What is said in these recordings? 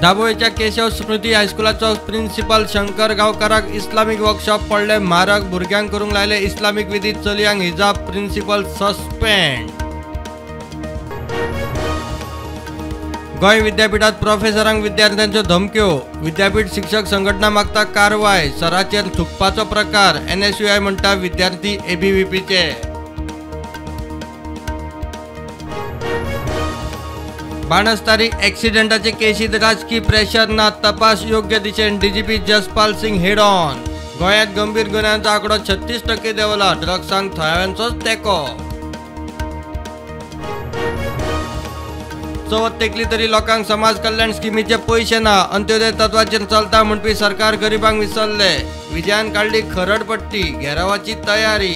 दाबोळीच्या केशव स्मृती हायस्कुलाचो principal Shankar गांवकाराक Islamic workshop पडले मारक, भुरग्यांक करूंक लायले इस्लामीक विधी, चलयांक हिजाब, प्रिन्सिपल सस्पेंड। गोंय विद्यापीठात प्रोफेसरांक विद्यार्थ्यांच्यो धमक्यो, विद्यापीठ शिक्षक संघटना मागता कारवाय, सराचेर थुकपाचो प्रकार, एनएसयूआय म्हणटा विद्यार्थी एबीव्हीपीचे। बाणस्तारी एक्सिडेंटाचे केशीत राजकी प्रेशर ना, तपास योग्य दिशेन, DGP Jaspal Singh head on. गोंयांत गंभीर गुन्यांवांचो आंकडो 36% देंवला, ड्रग्सांक थळाव्यांचोच तेंको। चवथ तेंकली तरी लोकांक समाज कल्याण स्किमीचे पयशे ना, अंत्योदय तत्वाचेर चलता म्हणपी सरकार गरिबांक विसरले। विजयान काडली खरडपट्टी, घेरावाची तयारी।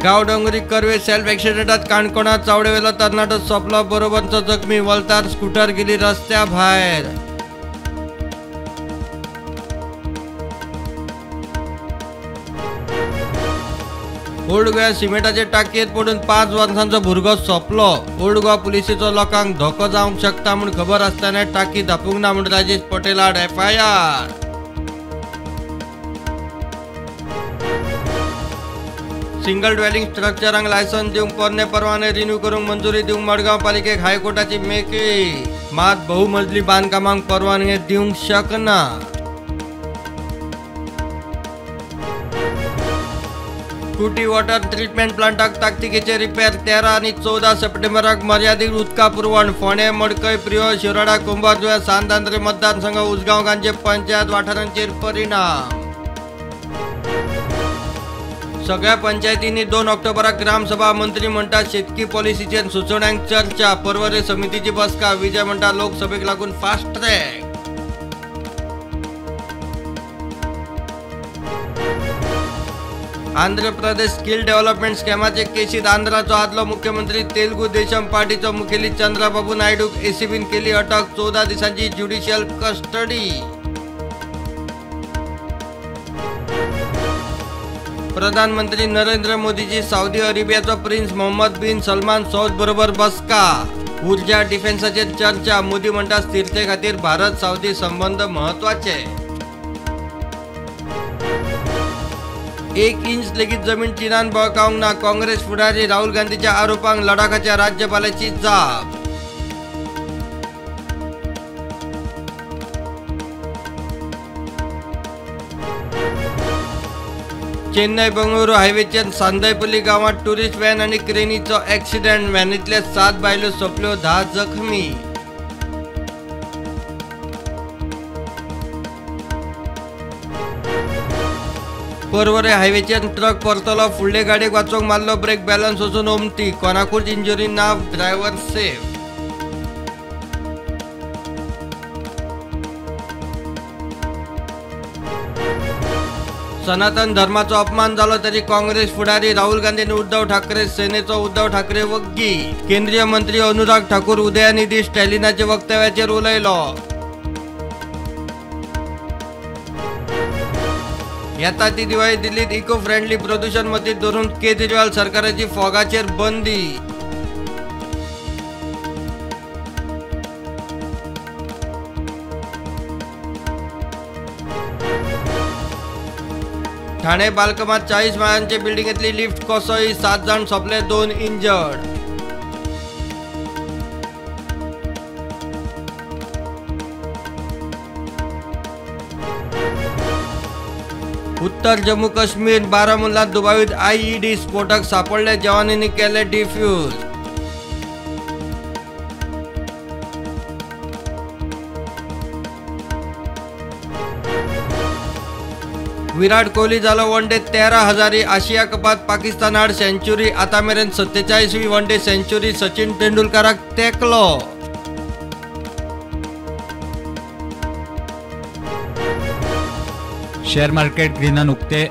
गांवडोंगरी कर्वे सेल्फ एक्सिडेंटात काणकोणात चावडेवेलो तरणाटो सोंपलो, बरोबरचो जखमी, वल्तार स्कूटर गेली रस्त्या भायर। ओल्ड गोवा सिमेंटाचे टाकयेंत पडून 5 वर्सांचो भुरगो सोंपलो। ओल्ड गोवा पुलिसेचो लोकांक धोको जावंक शकता म्हूण खबर आसतना टाकी धापूंक ना म्हूण राजेश पटेल आड एफआयआर। सिंगल ड्वेलिंग स्ट्रक्चरांक लायसन्स दिवंक पोरणे परवाने रिन्यू करूंक मंजुरी दिवंक मडगांव पालिकेक हायकोर्टाची मेकळीक, मात बहुमजली बांदकामांक परवानगी दिवंक शकना। कुटी वॉटर ट्रिटमेंट प्लांटाक ताकतिकेचे रिपेर, 13 आनी 14 सप्टेंबराक मर्यादीत उदका पुरवण। फोंडें, मडकय, प्रियोळ, शिरोडा, कुंभारजुव्यां, सांत आंद्रे मतदारसंघ, उसगांव गांजे पंचायत वाठारांचेर परिणाम। सगळ्या पंचायतींनी 2 ऑक्टोबराक ग्रामसभा, मंत्री म्हणटा शेतकी पॉलिसीचेर सुचोवण्यांक चर्चा, पर्वरे समितीची बसका, विजय म्हणटा लोकसभेक लागून fast track. Andhra Pradesh skill development स्कॅमाचे केशीत आंध्राचो आदलो मुख्यमंत्री तेलुगू देशम पार्टीचो मुखेली चंद्रबाबू नायडूक एसीबीन केली अटक, 14 दिसांची ज्युडिशियल कस्टडी। प्रधानमंत्री नरेंद्र मोदीची साउदी अरेबियाचो प्रिन्स मोहम्मद बिन सलमान सौद बरोबर बसका, ऊर्जा डिफेन्साचेर चर्चा, मोदी म्हणटा स्थिरते खातीर भारत साउदी संबंध महत्वाचे। 1 इंच लेगीत जमीन चीनान बळकावंक ना, काँग्रेस फुडारी राहुल गांधीच्या आरोपांक लडाखाच्या राज्यपालाची जाप। चेन्नई बंगळुरू हायवेचेर सांदयपल्ली गांवांत टुरिस्ट व्हॅन आनी क्रेनीचो एक्सिडेंट, व्हॅनींतले 7 बायलो सोंपल्यो, 10 जखमी। पर्वरे हायवेचेर ट्रक परतलो, फुडले गाडयेक वाचोवंक मारलो ब्रेक, बॅलन्स वचून ओमती, कोणाकूच इंजुरी ना, ड्रायव्हर सेफ। सनातन धर्माचो अपमान जालो तरी काँग्रेस फुडारी राहुल गांधींनी उद्धव ठाकरे सेनेचो उद्धव ठाकरे वग्गी, केंद्रीय मंत्री अनुराग ठाकूर उदयनिधी स्टॅलिनाच्या वक्तव्याचेर उलयलो। येता ती दिवाळी दिल्लीत इको फ्रेंडली प्रदूषण मतीत धरून केजरीवाल सरकाराची फॉगाचेर बंदी। ठाणे बालकमात 40 माळ्यांचे बिल्डिंगेतली लिफ्ट कोसळ्ळी, 7 जाण सोंपले, 2 इंजर्ड। उत्तर जम्मू काश्मीर बारामुल्लात दुबावित आयईडी स्फोटक सापडले, जवानांनी केले डिफ्यूज। विराट कोहली जालो वन डे 13 हजारी, आशिया कपात पाकिस्तान आड सेंचुरी, आता मेरेन 47वी वन डे सेंचुरी, सचिन तेंडुलकराक तेंकलो। शेअर मार्केट ग्रीनान उक्ते,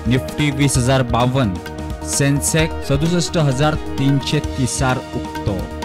निफ्टी 20,052, सेन्सेक्स 67,330 उक्तो।